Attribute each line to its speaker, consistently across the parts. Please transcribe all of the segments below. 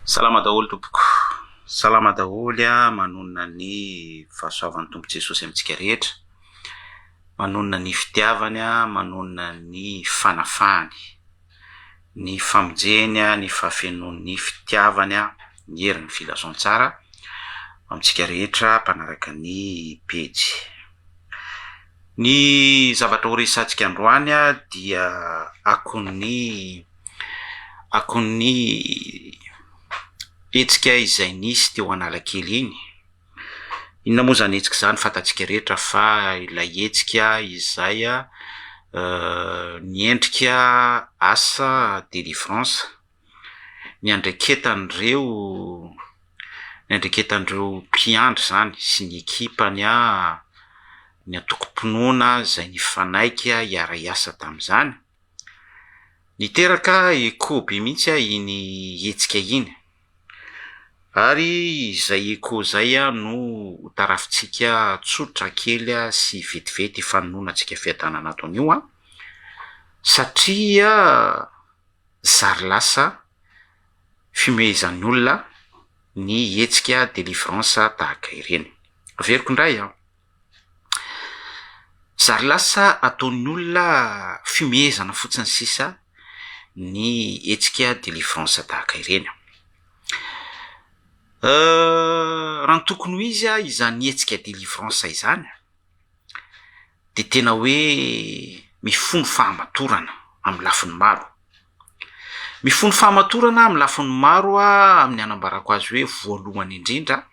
Speaker 1: Salama daholo tompoko. Salama daholo a, manonona ny fahasoavan'ny Tompo Jesosy amintsika rehetra. Manonona ny fitiavany a, manonona ny fanafahany, ny famonjeny a, ny fahafenoan'ny fitiavany a, ny herin'ny filazantsara amintsika rehetra mpanaraka ny pejy. Ny zavatra ho resahantsika androany dia akon'ny akon'ny hetsika izay nisy teo Analakely iny. Inona moa izany hetsika izany? Fantatsika rehetra fa ilay hetsika izay niendrika asa délivrance. Niandraiketan'ireo niandraiketan'ireo mpiandry izany sy ny ekipany, ny antokom-pinoana izay nifanaiky hiara-hiasa tamin'izany. Niteraka echo be mihitsy iny hetsika iny ary izay echo izay no ho tarafintsika tsotra kely sy vetivety hifanononantsika fiadanana ato anio satria zary lasa fihomehezan'ny olona ny hetsika délivrance tahaka ireny. Averiko indray an, zary lasa ataon'ny olona fihomehezana fotsiny sisa ny hetsika délivrance tahaka ireny. Raha ny tokony ho izy an, izany hetsika délivrance izany dia tena hoe mifono fahamatorana amin'ny lafiny maro. Mifono fahamatorana amin'ny lafiny maro amin'ny anambarako azy hoe voalohany indrindra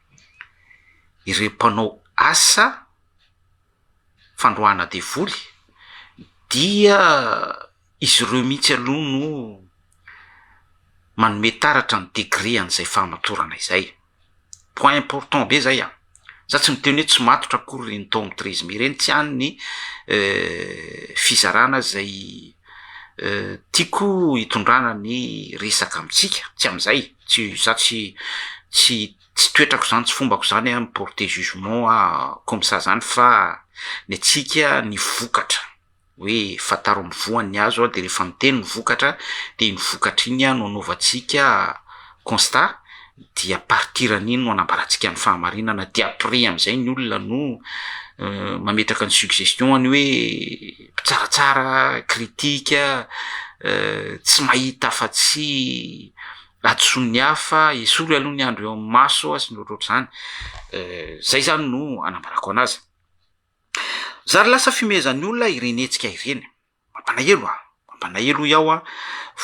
Speaker 1: ireo mpanao asa fandroahana devoly dia izy ireo mihitsy aloha no manome taratra ny degré an'izay fahamatorana izay. Point important be zay an! Za tsy miteny hoe tsy matotra akory ireny tao amin'ny treize mai ireny, tsy any ny fizarana zay tiako hitondrana ny resaka amintsika, tsy am'zay, tsy za tsy tsy tsy toetrako zany, tsy fombako zany an mi-porter jugement comme ça zany fa ny antsika ny vokatra. hoe fantaro amin'ny voany ny hazo de rehefa miteny ny vokatra de iny vokatra iny no anaovantsika constat de à partir an'iny no anambarantsika ny fahamarinana de après am'zay ny olona no mametraka ny suggestion-ny hoe mpitsaratsara, critique, tsy mahita afa-tsy hadisoan'ny hafa, esory aloha ny andro eo amin'ny maso sy ny ohatrohatr'izany, zay zany no anambarako anazy. Zary lasa fihomehezan'ny olona ireny hetsika ireny. Mampalahelo a! Mampalahelo hoy aho a!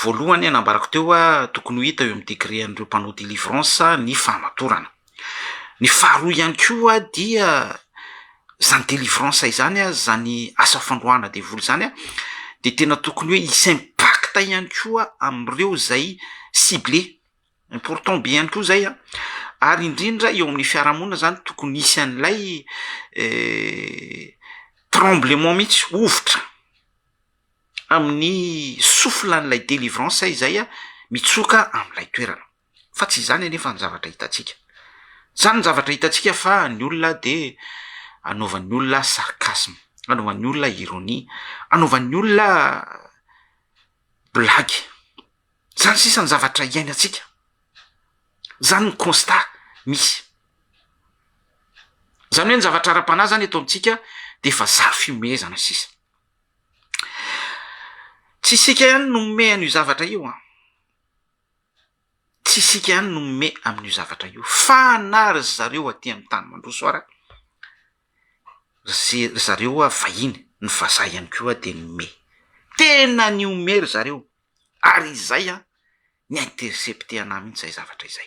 Speaker 1: Voalohany nambarako teo a, tokony ho hita eo amin'ny degré an'ireo mpanao délivrance ny fahamatorana. Ny faharoa ihany koa dia zany délivrance izany a, zany asa fandroahana devoly zany a, de tena tokony hoe hisy impact ihany koa amin'ireo zay ciblé. Important be ihany koa zay an, ary indrindra eo amin'ny fiarahamonina zany tokony hisy an'ilay tremblement mihitsy, hovitra amin'ny souffle an'ilay délivrance izay mitsoka amin'ilay toerana, fa tsy izany anefa ny zavatra hitantsika, zany ny zavatra hitantsika fa ny olona de anaovan'ny olona sarcasme, anaovan'ny olona ironie, anaovan'ny olona blague. Zany sisa ny zavatra iainantsika, zany ny constat misy. Zany hoe ny zavatra ara-panahy zany eto amintsika de efa zary fihomehezana sisa. Tsy isika ihany no mimehy an'io zavatra io an, tsy isika ihany no mimehy amin'io zavatra io fa na ry zareo aty amin'ny tany mandroso ara, ry ze- ry zareo vahiny, ny vazaha ihany koa de mimehy, tena nihomehy ry zareo. Ary izay an, ni-intercepter anah mihitsy izay zavatra izay.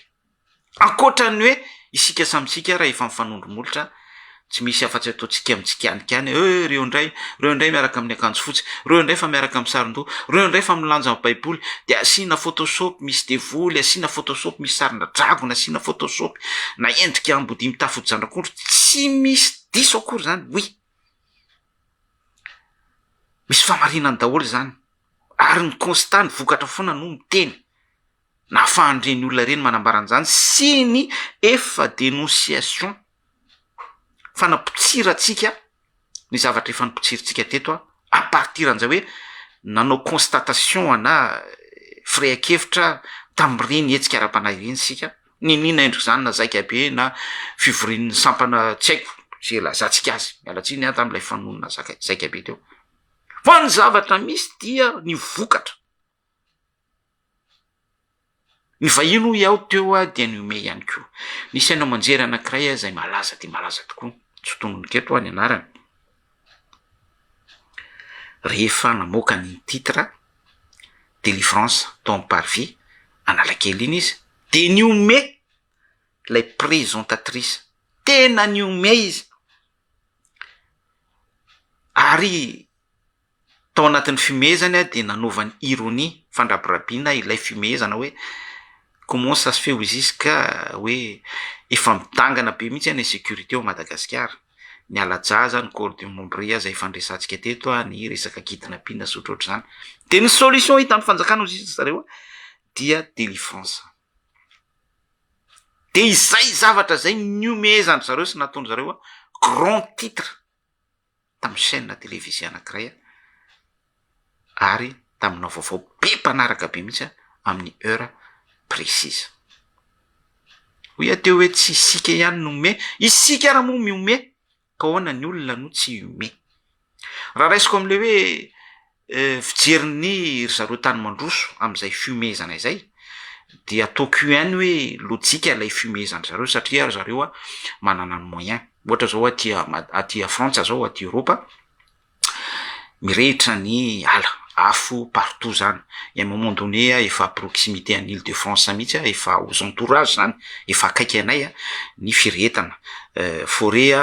Speaker 1: Ankoatra ny hoe isika samy isika raha efa mifanondro molotra, tsy misy afa-tsy ataontsika mitsikanikany hoe eh reo indray, reo indray miaraka amin'ny akanjo fotsy, reo indray fa miaraka amin'ny saron-doha, reo indray fa milanja ny baiboly, dia asiana photoshop misy devoly, asiana photoshop misy sarina dragona, asiana photoshop na endrika ambodia mitafy hodi-janak'ondry, tsy misy diso akory izany, oui. Misy fahamarinany daholo izany. Ary ny constat, ny vokatra foana no miteny. Nahafahan'ireny olona ireny manambara an'izany sy ny efa dénonciation fanapotsirantsika ny zavatra efa nopotsirintsika teto à partir an'izay hoe nanao constatation na. firehan-kevitra tamin'ireny hetsika ara-panahy ireny isika, n'inon'inona endrik'izany na zaikabe na fivorian'ny sampana tsy haiko ze ilazantsika azy, miala tsiny aho tamin'ilay fanonona zaka- zaikabe teo. Fa ny zavatra misy dia ny vokatra. Ny vahiny hoy aho teo dia nihomehy ihany koa. Nisy haino aman-jery anankiray izay malaza dia malaza tokoa, tsy tononiko eto ny anarany, rehefa namoaka ny titre Délivrance tao amin'ny parvis Analakely iny izy dia nihomehy ilay présentatrice, tena nihomehy izy ary Tao anatin'ny fihomehezany dia nanaovany ironie, fandrabirabiana ilay fihomehezana hoe comment ça se fait hozy izy ka hoe efa midangana be mihitsy ny insécurité ao Madagasikara, ny ala-jaza, ny corps de membre izay efa niresahantsika teto, ny resaka kidnapping sy ohatrohatr'izany. Dia ny solution hitan'ny fanjakana hozy izy zareo dia délivrance. Dia izay zavatra izay nihomehezan-dry zareo sy nataon-dry zareo grand titre. tamin'ny chaîne télévisée anankiray aho ary tamina vaovao be mpanaraka be mihitsy aho amin'ny heure précise. Hoy aho teo hoe tsy isika ihany no mihomehy, isika ary moa mihomehy ka ahoana ny olona no tsy hihomehy. Raha raisiko amin'ilay hoe fijerin'ny ry zareo tany mandroso amin'izay fihomehezana izay dia ataoko ihany hoe lojika ilay fihomehezan-dry zareo satria ry zareo manana ny moyen. Ohatra zao aty aty Frantsa zao aty Eoropa, mirehitra ny ala, afo partout zany, à un moment donné efa à proximité an'i Ile de France mihitsy efa aux entourages zany, efa akaiky anay ny firehetana, forêt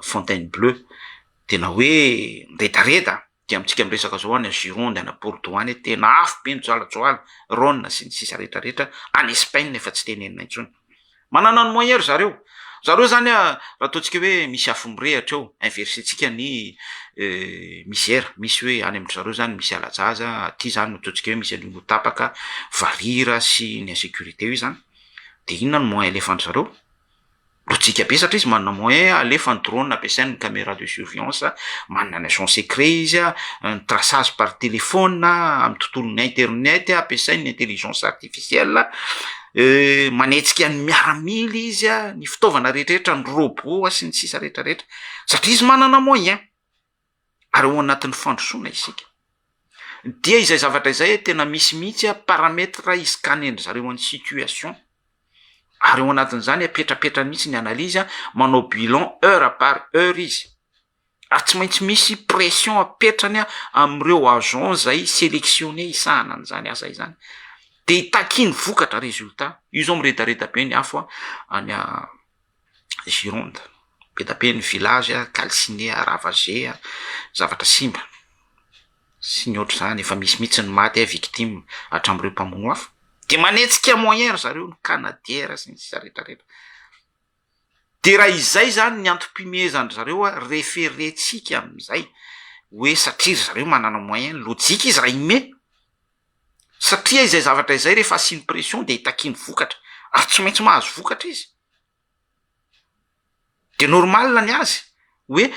Speaker 1: Fontainebleau, tena hoe miredareda. Dia amintsika miresaka zao any Gironde any Bordeaux any tena afo be mijoalajoala, Rhone sy ny sisa rehetra rehetra, any Espagne efa tsy tenenina intsony. Manana ny moyen ry zareo, zareo zany a raha ataontsika hoe misy afo mirehatra eo, inverser-tsika ny misère, misy hoe any amin-dry zareo zany misy ala-jaza, aty zany ataontsika hoe misy an'io tapaka, varira sy ny insécurité io zany, de inona ny moyen alefan-dry zareo? Lojika be satria izy manana moyen alefa ny drone ampiasainy ny camera de surveillance, manana ny agent secret izy, ny traçage par téléphone amin'ny tontolon'ny internet ampiasainy ny intelligence artificielle, manetsika ny miaramila izy, ny fitaovana rehetrarehetra, ny robot sy ny sisa rehetrarehetra satria izy manana moyen. ary ao anatin'ny fandrosoana isika. Dia izay zavatra izay tena misy mihitsy paramètre hi-scanner-ndry zareo an'ny situation, ary ao anatin'izany apetrapetrany mihitsy ny analyse, manao bilan heure par heure izy, ary tsy maintsy misy pression apetrany amin'ireo agent zay selectionné hisahana an'izany asa izany, de hitakiany vokatra résultat, io zao miredareda be ny afo any Gironde, be da be ny village calciné, ravagé, zavatra simba sy ny ohatr'izany, efa misy mihitsy ny maty victime hatramin'ireo mpamono afo, de manetsika moyen ry zareo ny canadière sy ny sisa rehetrarehetra, de raha izay zany ny antom-pimehezan-dry zareo a, referentsika amin'izay hoe satria ry zareo manana moyen, lojika izy raha himehy, satria izay zavatra izay rehefa asiany pression de itakiany vokatra, ary tsy maintsy mahazo vokatra izy. De normal ny azy hoe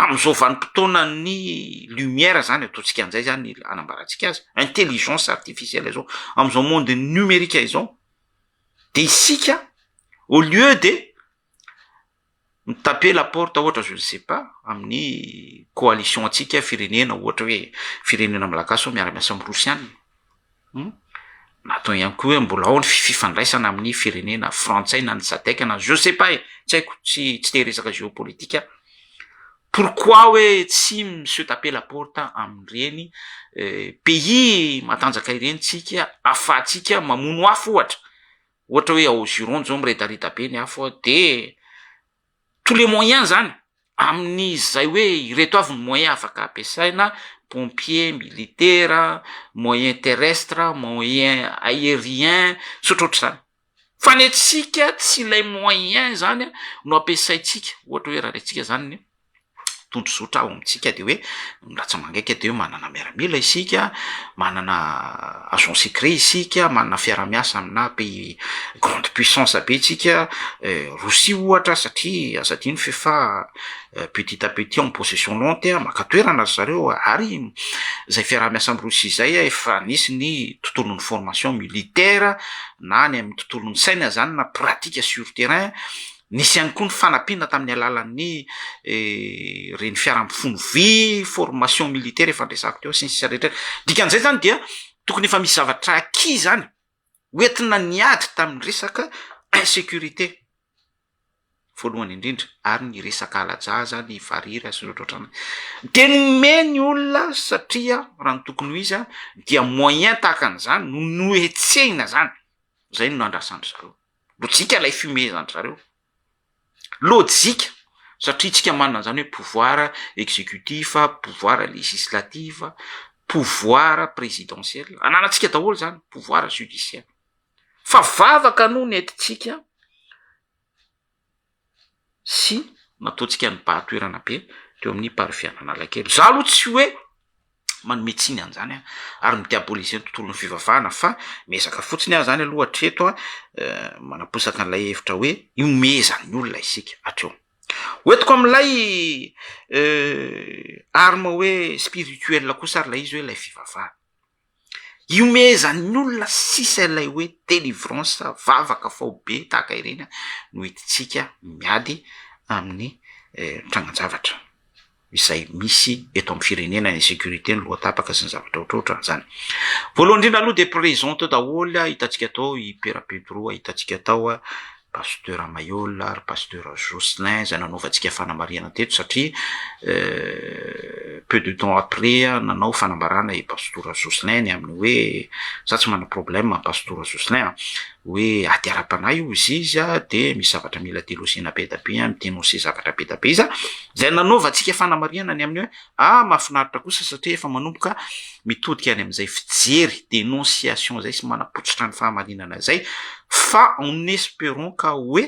Speaker 1: am'zao vanim-potoanan'ny lumière zany ataontsika an'izay zany anambarantsika azy, intelligence artificielle zao, am'zao monde numérique izao de isika au lieu de mi-taper la porte ohatra je ne sais pas amin'ny coalition antsika firenena ohatra hoe firenena malagasy zao miara-miasa amy rosiana, um, na atao ihany koa hoe mbola ao ny fifandraisana amin'ny firenena frantsay na ny SADC na je sais pas e, tsy haiko tsy tsy te hiresaka géopolitique aho, pourquoi hoe tsy mi-se taper la porte amin'ireny pays matanjaka ireny tsika ahafahantsika mamono afo ohatra, ohatra hoe ao Gironde zao miredareda be ny afo a, de tous les moyens zany amin'izay hoe ireto avy ny moyen afaka ampiasaina, pompier, militaire, moyen terrestre, moyen aérien, sy ohatrohatr'izany, fa ny antsika tsy ilay moyen zany a no ampiasaintsika, ohatra hoe raha raintsika zany ny. tondrozotra ao amintsika de hoe ny ratsa-mangaika de hoe manana miaramila isika, manana agent secret isika, manana fiaraha-miasa amina pays grande puissance be tsika, Rosia ohatra satria aza adino f'efa petit à petit en possession lente maka toerana ry zareo ary zay fiaraha-miasa amy Rosia zay efa nisy ny tontolon'ny formation militaire na any amin'ny tontolon'ny saina zany na pratique sur terrain. Nisy ihany koa ny fanampiana tamin'ny alalan'ny reny fiara mifono vy, formation militaire efa niresahako teo sy ny sisa rehetra. Dikan'izay zany dia tokony efa misy zavatra acquis zany hoentina niady tamin'ny resaka insécurité voalohany indrindra ary ny resaka ala-jaza, ny varira sy ny ohatrohatrany. De nomeny olona satria raha ny tokony ho izy a dia moyen tahaka an'izany no nohetsehina zany, zay no nandrasan-dry zareo. Lojika ilay fihomehezan-dry zareo, lojika satria tsika manana an'izany hoe pouvoir exécutif, pouvoir législatif, pouvoir présidentiel, ananantsika daholo zany, pouvoir judiciaire, fa vavaka no nentintsika sy nataontsika nibahan-toerana be teo amin'ny parvis an'Analakely. Za aloha tsy hoe manome tsiny an'izany aho ary mi-diaboliser ny tontolon'ny fivavahana fa miezaka fotsiny aho zany aloha hatreto a manaposaka an'ilay hevitra hoe ihomehezan'ny olona isika hatreo. Hoentiko amin'ilay arme hoe spirituel kosa ary ilay izy hoe ilay fivavahana. Ihomehezan'ny olona sisa ilay hoe délivrance, vavaka faobe tahaka ireny no entintsika miady amin'ny trangan-javatra izay misy eto amin'ny firenena, ny insécurité, ny loha tapaka sy ny zavatra ohatrohatran'izany. Voalohany indrindra aloha de présent teo daholo, hitantsika tao i Père Pedro, hitantsika tao Pasteur Maihol ary Pasteur Jocelyn izay nanaovantsika fanamarihana teto satria peu de temps après nanao fanambarana i Pasteur Jocelyn ny amin'ny hoe za tsy manana problème Pasteur Jocelyn a, hoe ady ara-panahy io izy izy a, de misy zavatra mila delosena be da be, mi-dénoncer zavatra be da be izy a, zay nanaovantsika fanamarihana ny amin'ny hoe ah mahafinaritra kosa satria efa manomboka mitodika any amin'izay fijery dénonciation zay sy manapotsitra ny fahamarinana zay, fa en espérant ka hoe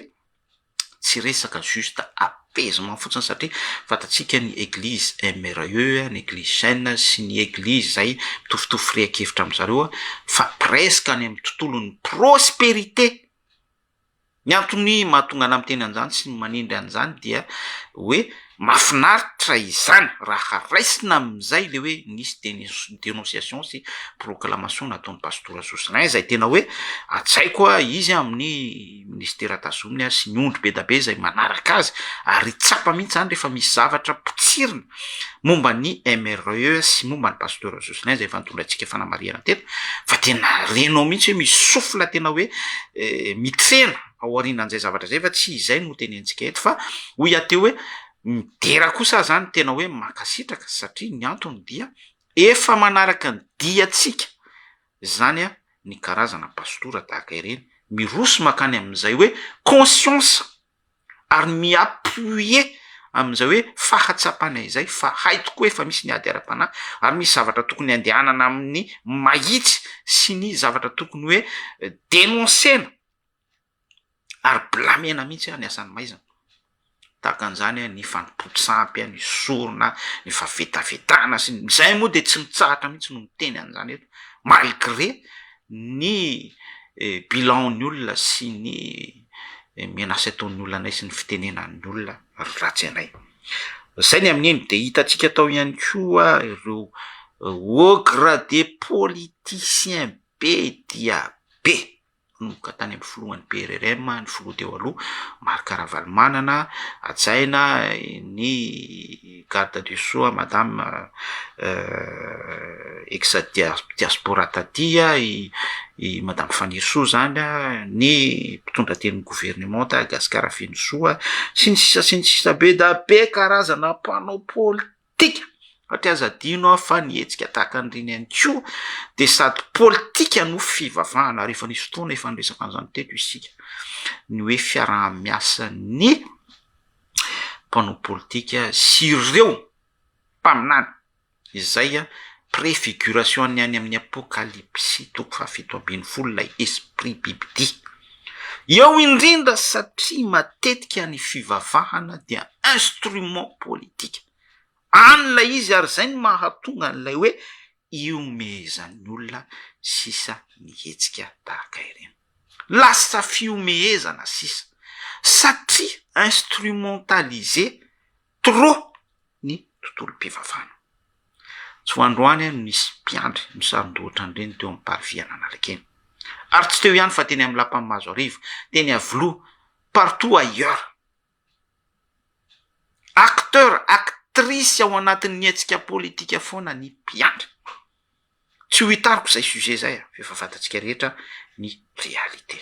Speaker 1: tsy resaka juste apaisement fotsiny satria fantatsika ny église MRE, ny église chaîne sy ny église zay mitovitovy firehan-kevitra amy zareo a, fa presque any amin'ny tontolon'ny prospérité. Ny antony mahatonga ana miteny an'izany sy ny manindry an'izany dia hoe mahafinaritra izany raha raisina amin'izay le hoe nisy dénonciation sy proclamation nataon'ny Pastora Jocelyn zay tena hoe hajaiko a izy amin'ny ministera tazominy a sy ny ondry be da be zay manaraka azy ary tsapa mihitsy zany rehefa misy zavatra potsirina momba ny MRE sy momba ny Pasteur Jocelyn zay efa nitondra antsika fanamarihana teto fa tena renao mihitsy hoe misy souffle tena hoe mitrena ao aorianan'izay zavatra zay fa tsy izay no tenenitsika eto fa hoy aho teo hoe midera kosa zany tena hoe mankasitraka satria ny antony dia efa manaraka ny diantsika zany a ny karazana pastora tahaka ireny miroso makany amin'izay hoe conscience ary mi-appuyer amin'izay hoe fahatsapana izay fa hay tokoa efa misy ny ady ara-panahy ary misy zavatra tokony andehanana amin'ny mahitsy sy ny zavatra tokony hoe dénoncena ary blamena mihitsy a ny asan'ny maizina tahaka an'izany a ny fanompoan-tsampy a, ny sorona, ny fahavetavetana sy ny zay moa de tsy mitsahatra mihitsy no miteny an'izany eto malgré ny bilan-ny olona sy ny menace ataon'ny olona anay sy ny fitenenan'ny olona ratsy anay. Zay ny amin'iny de hitantsika tao ihany koa ireo haut gradé politicien be dia be nanomboka tany amin'ny filohan'ny PRRM, ny filoha teo aloha Marc Ravalomanana, hajaina ny garde des sceaux madame ex diaspora taty i madame Fanirisoa zany a, ny mpitondra tenin'ny gouvernemanta Gasikara Fenosoa sy ny sisa sy ny sisa be da be karazana mpanao politika satria aza adino a fa ny hetsika tahaka an'ireny ihany koa de sady politika no fivavahana ary efa nisy fotoana efa niresaka an'izany teto isika ny hoe fiaraha-miasan'ny mpanao politika sy ireo mpaminany izay a préfiguration ny any amin'ny apokalypsy toko faha-17 ilay esprit bibidia. Eo indrindra satria matetika ny fivavahana dia instrument politique. Any ilay izy ary izay no mahatonga an'ilay hoe ihomehezan'ny olona sisa ny hetsika tahaka ireny. Lasa fihomehezana sisa satria instrumentaliser trop ny tontolom-pivavahana. Tsy ho androany no nisy mpiandry misaron-doha ohatran'ireny teo amin'ny parvis an'Analakely. Ary tsy teo ihany fa teny amin'ny lapan'i Mahazoarivo, teny Iavoloha, partout ailleurs. Acteur, actrice ao anatin'ny hetsika politika foana ny mpiandry. Tsy ho hitariko izay sujet izay fa efa fantatsika rehetra ny réalité.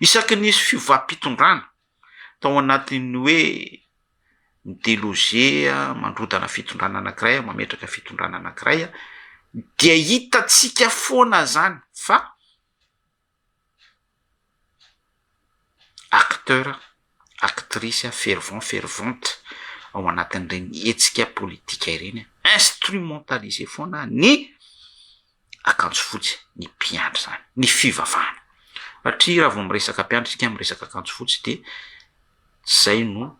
Speaker 1: Isaky ny nisy fiovam-pitondrana tao anatin'ny hoe mi-deloger, mandrodana fitondrana anankiray, mametraka fitondrana anankiray dia hitantsika foana zany fa Acteur, actrice, fervent, fervente ao anatin'ireny hetsika politika ireny, instrumentaliser foana ny akanjo fotsy, ny mpiandry izany, ny fivavahana. Satria raha vao miresaka mpiandry isika, miresaka akanjo fotsy dia zay no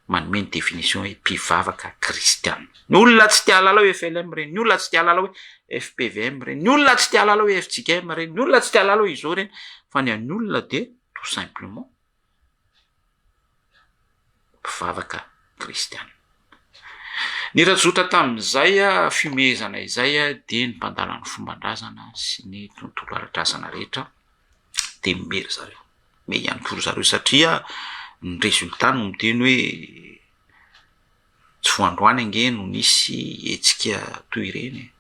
Speaker 1: manome ny définition hoe mpivavaka kristiana. Ny olona tsy te hahalala hoe FLM ireny, ny olona tsy te hahalala hoe FPVM ireny, ny olona tsy te hahalala hoe fjkm ireny, ny olona tsy te hahalala hoe izao ireny, fa ny an'ny olona dia tout simplement mpivavaka kristiana. Ny rajotra tamin'izay fihomehezana izay dia ny mpandala ny fomban-drazana sy ny tontolo ara-drazana rehetra dia mimehy ry zareo. Mais ihany koa ry zareo satria ny résultat no miteny hoe tsy vao androany ange no nisy hetsika toy ireny e!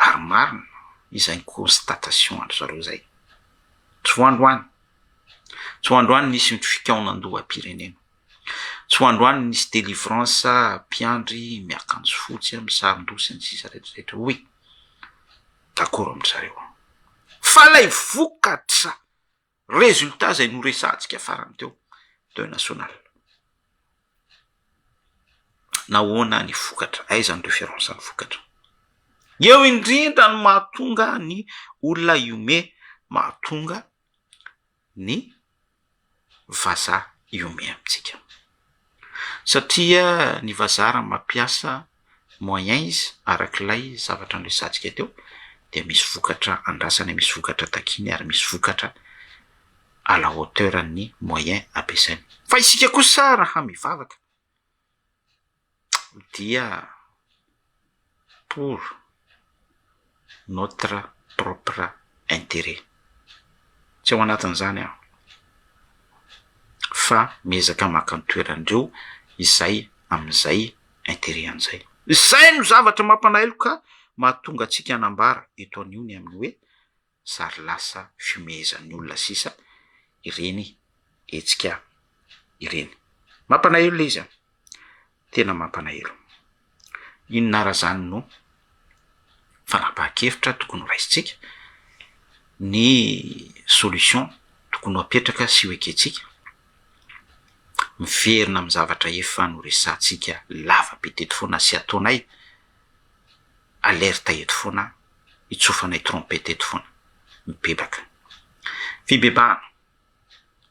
Speaker 1: Ary marina izay constatation an-dry zareo izay. Tsy vao androany, tsy vao androany nisy ny fikaonandoham-pirenena, tsy vao androany nisy délivrance mpiandry miakanjo fotsy, misaron-doha sy ny sisa rehetra rehetra. Oui! D'accord amin-dry zareo aho. Fa ilay vokatra, résultat izay noresahantsika farany teo, deuil national. Nahoana ny vokatra? Aiza ny référence ny vokatra? Eo indrindra no mahatonga ny olona hihomehy, mahatonga ny vazaha hihomehy amintsika. Satria ny vazaha raha mampiasa moyen izy arak'ilay zavatra noresahantsika teo dia misy vokatra andrasany, misy vokatra takiany ary misy vokatra à la hauteur ny moyen ampiasainy. Fa isika kosa raha mivavaka dia pour notre propre intérêt. Tsy ao anatin'izany aho fa miezaka maka ny toeran'ireo izay amin'izay intérêt an'izay. Izay no zavatra mampalahelo ka mahatonga antsika hanambara eto anio ny amin'ny hoe zary lasa fihomehezan'ny olona sisa ireny hetsika ireny. Mampalahelo ilay izy an! Tena mampalahelo. Inona ara izany no fanapahan-kevitra tokony ho raisintsika, ny solution tokony ho apetraka sy ho ekentsika? Miverina amin'ny zavatra efa noresahantsika lava be teto foana sy ataonay alerte eto foana, itsofanay trompette eto foana. Mibebaka. Fibebahana,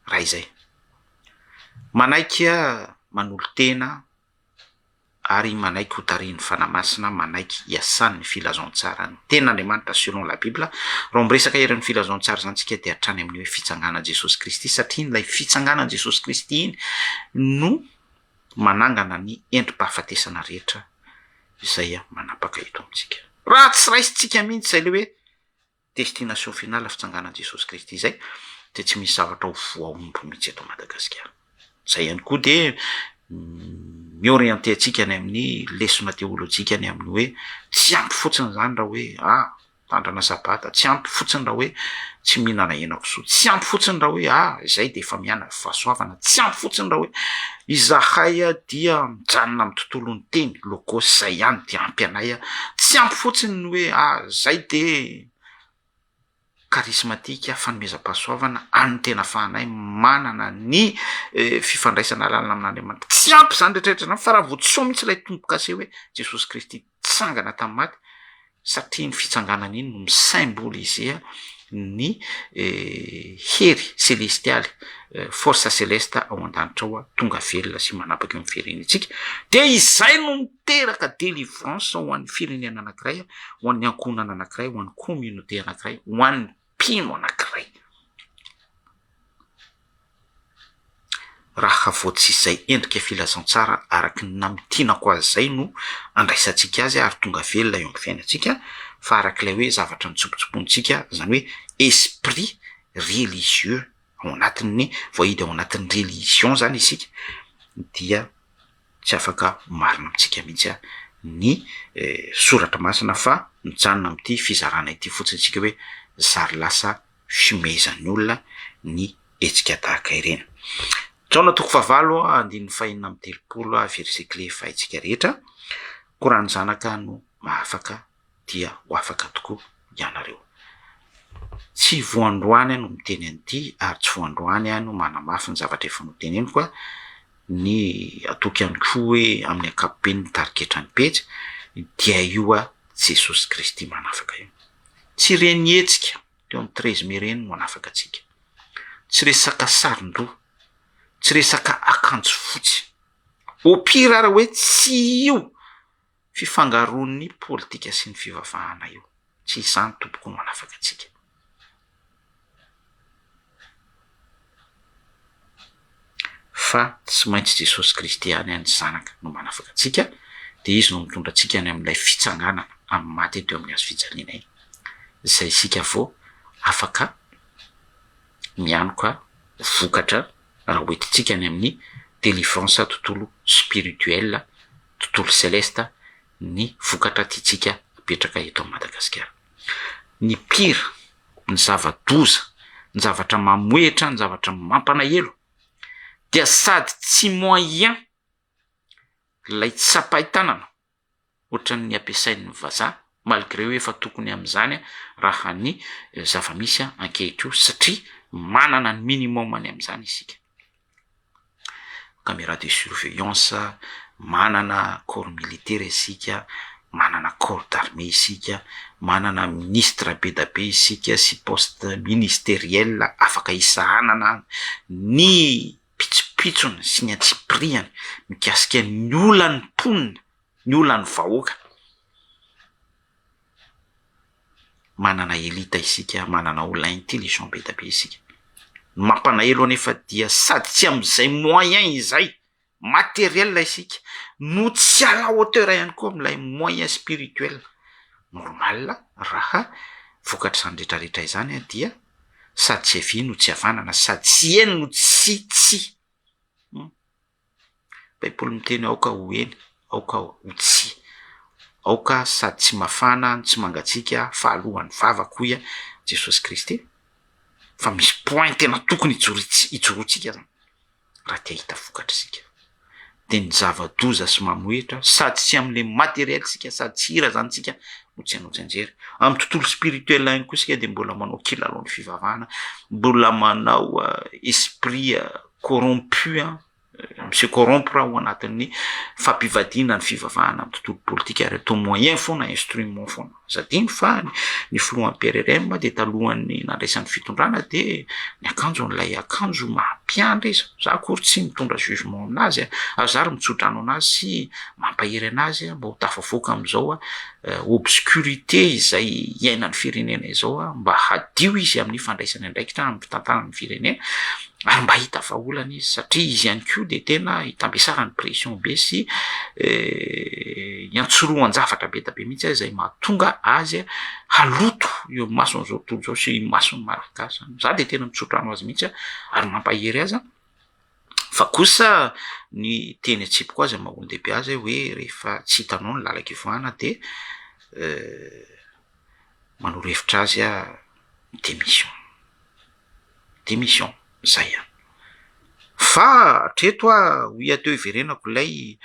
Speaker 1: raha izay. Manaiky manolo-tena ary manaiky ho tarihin'ny Fanahy Masina, manaiky hiasan'ny filazantsaran'ny Tenin'Andriamanitra selon la Bible. Raha miresaka eran'ny filazantsara izany tsika dia hatrany amin'ny hoe fitsanganan'i Jesosy Kristy satria ilay fitsanganan'i Jesosy Kristy iny no manangana ny endri-pahafatesana rehetra izay manapaka eto amintsika. Raha tsy raisintsika mihitsy izay ilay hoe destination finale fitsanganan'i Jesosy Kristy izay dia tsy misy zavatra ho voahombo mihitsy eto Madagasikara. Izay ihany koa dia mi-orienter antsika any amin'ny lesona teolojika any amin'ny hoe tsy ampy fotsiny izany raha hoe ah Mitandrana sabata, tsy ampy fotsiny raha hoe tsy mihinana henakisoa, tsy ampy fotsiny raha hoe ah izay dia efa miaina fahasoavana, tsy ampy fotsiny raha hoe izahay dia mijanona amin'ny tontolon'ny teny, logos, izay ihany dia ampy anay, tsy ampy fotsiny ny hoe ah izay dia charismatique, fanomezam-pahasoavana any tena afahanay manana ny fifandraisana lalina amin'Andriamanitra, tsy ampy izany rehetra rehetra izany fa raha vao tsy ao mihitsy ilay tombo-kase hoe Jesosy Kristy tsangana tamin'ny maty, satria iny fitsanganana iny no mi-symboliser. ny hery selestialy, force celeste ao an-danitra ao tonga velona sy manapaka eo amin'ny firenentsika, dia izay no miteraka délivrance ho an'ny firenena anankiray, ho an'ny ankohonana anankiray, ho an'ny communauté anankiray, ho an'ny mpino anankiray. Raha vao tsy izay endrika filazantsara araka ny namintinako azy izay no andraisantsika azy ary tonga velona eo amin'ny fiainantsika fa araka ilay hoe zavatra nitsopotsoponintsika, izany hoe esprit religieux ao anatin'ny, voahidy ao anatin'ny religion izany isika dia tsy afaka ho marina amintsika mihitsy ny soratra masina fa mijanona amin'ity fizarana ity fotsiny isika hoe zary lasa fihomehezan'ny olona ny hetsika tahaka ireny. Jaona toko fahavalo andininy fahenina amby telopolo verset clé efa haintsika rehetra, koa raha ny Zanaka no mahafaka dia ho afaka tokoa ianareo. Tsy vao androany aho no miteny an'ity ary tsy vao androany aho no manamafy ny zavatra efa noteneniko, ny ataoko ihany koa hoe amin'ny ankapobeny ny tarigetra ny pejy dia io Jesosy Kristy manafaka io. Tsy ireny hetsika teo amin'ny 13 mai ireny no hanafaka antsika. Tsy resaka saron-doha, tsy resaka akanjo fotsy. Au pire ary hoe tsy io fifangaroan'ny politika sy ny fivavahana io. Tsy izany tompoko no hanafaka antsika. Fa tsy maintsy Jesosy Kristy ihany ny Zanaka no manafaka antsika, dia Izy no mitondra antsika any amin'ilay fitsanganana amin'ny maty teo amin'ny hazo fijaliana iny, izay isika vao afaka mianoka vokatra raha hoentintsika any amin'ny délivrance tontolo spirituel, tontolo céleste ny vokatra tiantsika apetraka eto Madagasikara. Ny pire, ny zava-doza, ny zavatra mamohehitra, ny zavatra mampalahelo dia sady tsy moyen ilay tsapain-tanana ohatran'ny ampiasain'ny vazaha malgré hoe efa tokony amin'izany raha ny zava-misy ankehitrio satria manana ny minimum-ny amin'izany isika. Caméra de surveillance, manana corps militaire isika, manana corps d'armée isika, manana ministre be da be isika sy poste ministeriel afaka hisahanana ny pitsopitsony sy ny antsipiriany mikasika ny olan'ny mponina, ny olan'ny vahoaka. Manana elite isika, manana olona intelligent be da be isika. Ny mampalahelo anefa dia sady tsy amin'izay moyen izay materiel isika no tsy à la hauteur ihany koa amin'ilay moyen spirituel. Normal raha vokatr'izany rehetrarehetra izany dia sady tsy havia no tsy havanana, sady tsy eny no tsy tsia. Baiboly miteny aoka ho eny, aoka ho tsia, aoka sady tsy mafana no tsy mangatsiaka fa alohan'ny vavaka hoy Jesosy Kristy fa misy point tena tokony hijoro- hijoroantsika zany raha te hahita vokatra isika, de ny zava-doza sy mamohehitra sady tsy am'le matériel sika sady tsy hira zany tsika no tsy hanao tsianjery, amin'ny tontolo spirituel ihany koa isika de mbola manao kilalao ny fivavahana, mbola manao esprit corrompu an, mi-se corrompre ao anatin'ny fampivadiana ny fivavahana amin'ny tontolo politika ary atao moyen foana, instrument foana. Aza adino fa ny filohan'ny PRRM dia talohan'ny nandraisany fitondrana dia niakanjo an'ilay akanjo maha mpiandry izy, za akory tsy mitondra jugement aminazy a, za ary mitsodrano anazy sy mampahery anazy mba ho tafavoaka amin'izao obscurité izay iainan'ny firenena izao mba hadio izy amin'ny fandraisany andraikitra amin'ny fitantanany ny firenena ary mba hahita vahaolana izy satria izy ihany koa dia tena itambesaran'ny pression be sy iantsorohan-javatra be dia be mihitsy izay mahatonga azy haloto eo imason'izao tontolo izao sy imason'ny malagasy. Za dia tena mitsodrano azy mihitsy ary mampahery azy fa kosa ny teny atsipiko azy amin'ny maha olon-dehibe azy hoe rehefa tsy hitanao ny lalan-kivoahana dia manoro hevitra azy aho démission. Démission, zay an! Fa hatreto aho hoy aho teo hiverenako ilay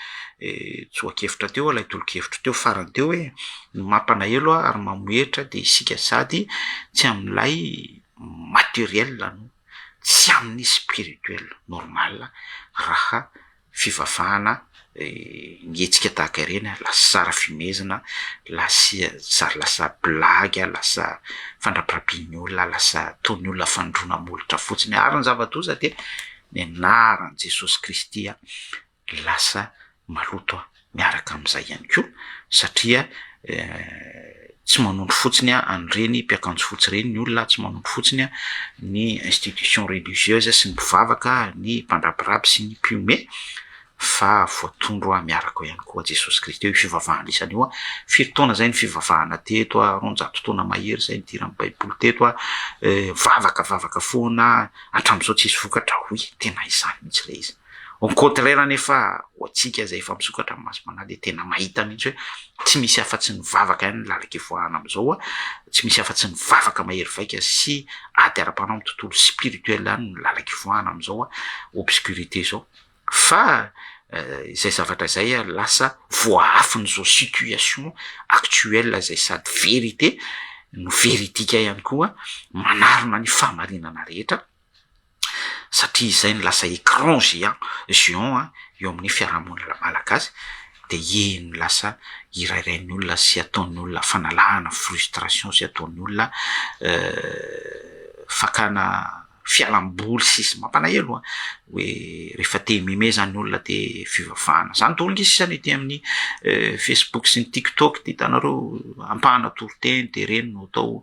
Speaker 1: tsoa-kevitra teo, ilay tolo-kevitra teo farany teo hoe ny mampalahelo ahy ary mamohehitra dia isika sady tsy amin'ilay matériel no tsy amin'ny spirituel. Normal raha fivavahana. Ny hetsika tahaka ireny lasa sary fihomezana, lasa zary lasa blague, lasa fandrapirapian'ny olona, lasa ataon'ny olona fandroana molotra fotsiny ary ny zava-doza dia ny anaran'i Jesosy Kristy lasa maloto miaraka amin'izay ihany koa satria tsy manondro fotsiny an'ireny mpiakanjo fotsy ireny ny olona, tsy manondro fotsiny ny institution religieuse sy ny mpivavaka, ny mpandrapirapy sy ny mpihomehy fa voatondro miaraka ao ihany koa Jesosy Kristy io fivavahana isany io. Firy taona izay ny fivavahana teto, 200 taona mahery izay nidiran'ny baiboly teto, vavaka vavaka foana hatramin'izao tsisy vokatra, oui tena izany mihitsy ilay izy. Au contraire anefa ho antsika izay efa misokatra ny masom-panahy dia tena mahita mihitsy hoe tsy misy afa-tsy ny vavaka ihany ny lalan-kivoahana amin'izao, tsy misy afa-tsy ny vavaka mahery vaika sy ady ara-panahy amin'ny tontolo spirituel ihany no lalan-kivoahana amin'izao obscurité izao. Fa izay zavatra izay lasa voaafin'izao situation actuelle izay sady vérité no véridique ihany koa manarona ny fahamarinana rehetra. satria izay no lasa écran géant géant eo amin'ny fiarahamonina malagasy de iny no lasa hirairain'ny olona sy ataon'ny olona fanalana frustration sy ataon'ny olona fakana fialamboly sisa mampalahelo an, hoe rehefa te himeme zany ny olona de fivavahana, zany daholo nge sisa ny ety amin'ny facebook sy ny tiktok de hitanareo ampahana toriteny de reny no atao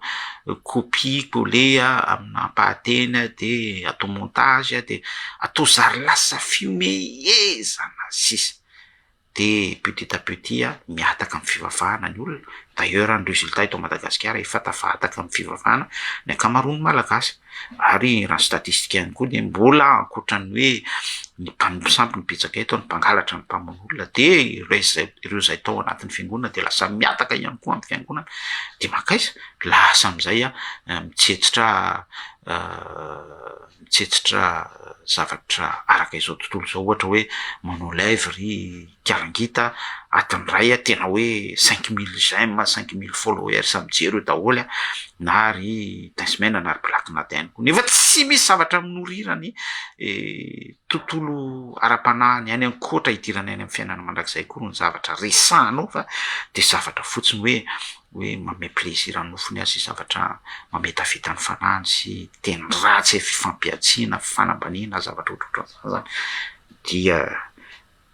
Speaker 1: copie coller amina ampahateny de atao montage de atao zary lasa fihomehezana sisa de petit à petit mihataka amin'ny fivavahana ny olona, d'ailleurs ny résultat eto Madagasikara efa tafahataka amin'ny fivavahana ny ankamaroan'ny malagasy ary raha ny statistika ihany koa de mbola ankoatran'ny hoe ny mpanompo sampy no betsaka eto, ny mpangalatra, ny mpamono olona de ireo izay ireo izay tao anatin'ny fiangonana de lasa mihataka ihany koa amin'ny fiangonana de mankaiza? Lasa amin'izay mitsetsitra mitsetsitra zavatra araka izao tontolo izao ohatra hoe manao live ry Kiarangita adiny iray a tena hoe cinq mille j'aime, cinq mille followers mijery eo daholo a, na ry Tence Mena na ry Black Nadia ihany koa nefa tsy misy zavatra mi-nourrir ny tontolo ara-panahy ny any ankoatra hidirana any amin'ny fiainana mandrakizay koa ny zavatra resahanao fa de zavatra fotsiny hoe hoe manome plaisir ny nofony azy sy zavatra mametaveta ny fanahiny sy teny ratsy, fifampihantsiana, fifanambaniana, zavatra ohatrohatran'izany zany dia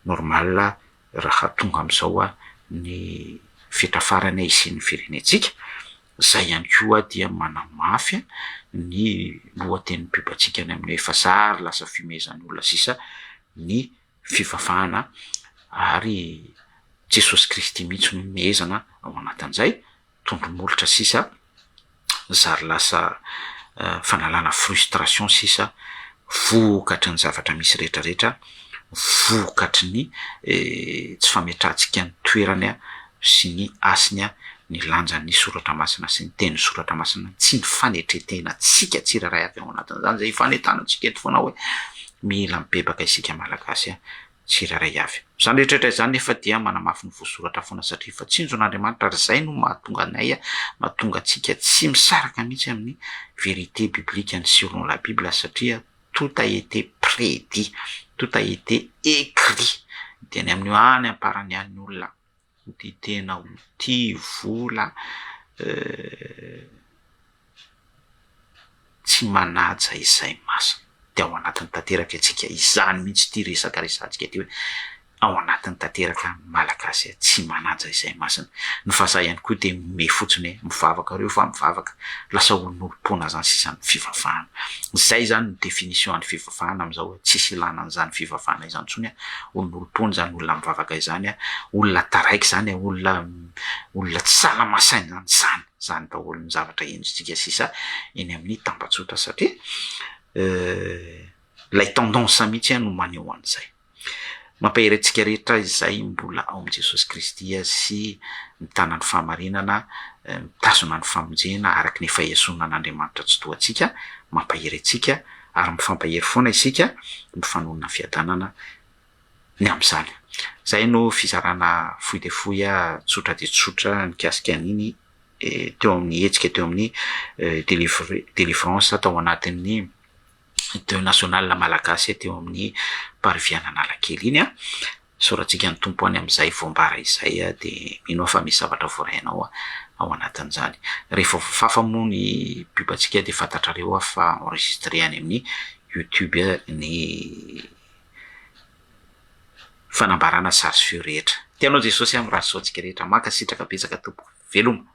Speaker 1: normal raha tonga amin'izao ny fetra farany hisian'ny firenentsika, zay ihany koa dia manamafy ny lohatenin'ny pub-ntsika any amin'ny hoe efa zary lasa fihomehezan'ny olona sisa ny fivavahana ary Jesosy Kristy mihitsy no hihomehezana ao anatin'izay. tondro-molotra sisa, zary lasa fanalana frustration sisa vokatry ny zavatra misy rehetra rehetra, vokatry ny tsy fametrahantsika ny toerany sy ny hasiny ny lanjan'ny soratra masina sy ny tenin'ny soratra masina, tsy ny fanetren-tenantsika tsirairay avy ao anatin'izany izay ifanentanantsika eto foana hoe mila mibebaka isika Malagasy tsirairay avy. Izany rehetra rehetra izany nefa dia manamafy ny voasoratra foana satria efa tsinjon'Andriamanitra ary izay no mahatonga anay, mahatonga antsika tsy misaraka mihitsy amin'ny vérité biblique ny selon la bible satria tout a été prédit, tout a été écrit dia ny amin'io any am-parany any ny olona ho tia tena, ho tia vola, tsy manaja izay masina. Dia ao anatiny tanteraka isika, izany mihitsy ity resaka resahantsika ity hoe ao anatiny tanteraka ny Malagasy tsy manaja izay masina. Ny vazaha ihany koa dia mihomehy fotsiny hoe mivavaka ireo fa mivavaka, lasa olon'olom-poana izany sisa ny fivavahana. Izay izany no définition an'ny fivavahana amin'izao hoe tsisy ilana an'izany fivavahana izany intsony, olon'olom-poana izany olona mivavaka izany, olona taraiky izany, olona olona tsy salama saina izany, izany. Zany daholo ny zavatra henontsika sisa eny amin'ny tambajotra satria ilay tendance mihitsy no maneho an'izay. Mampahery antsika rehetra izay mbola ao amin'i Jesosy Kristy sy mitana ny fahamarinana, mitazona ny famonjena araka ny efa iasonan'Andriamanitra tsy toa antsika, mampahery antsika ary mifampahery foana isika, mifanonona fiadanana ny amin'izany. Izay no fizarana fohy dia fohy, tsotra dia tsotra mikasika an'iny teo amin'ny hetsika teo amin'ny delivrance tao anatin'ny deuil national malagasy teo amin'ny Parvis Analakely iny. Isaorantsika ny Tompo any amin'izay voambara izay dia mino aho fa misy zavatra voarainao ao anatin'izany. Rehefa voafafa moa ny pub antsika dia fantatrareo fa enregistré any amin'ny YouTube ny fanambarana sary sy feo rehetra. Tianao Jesosy aho mirary soa antsika rehetra. Mankasitraka betsaka tompoko. Veloma.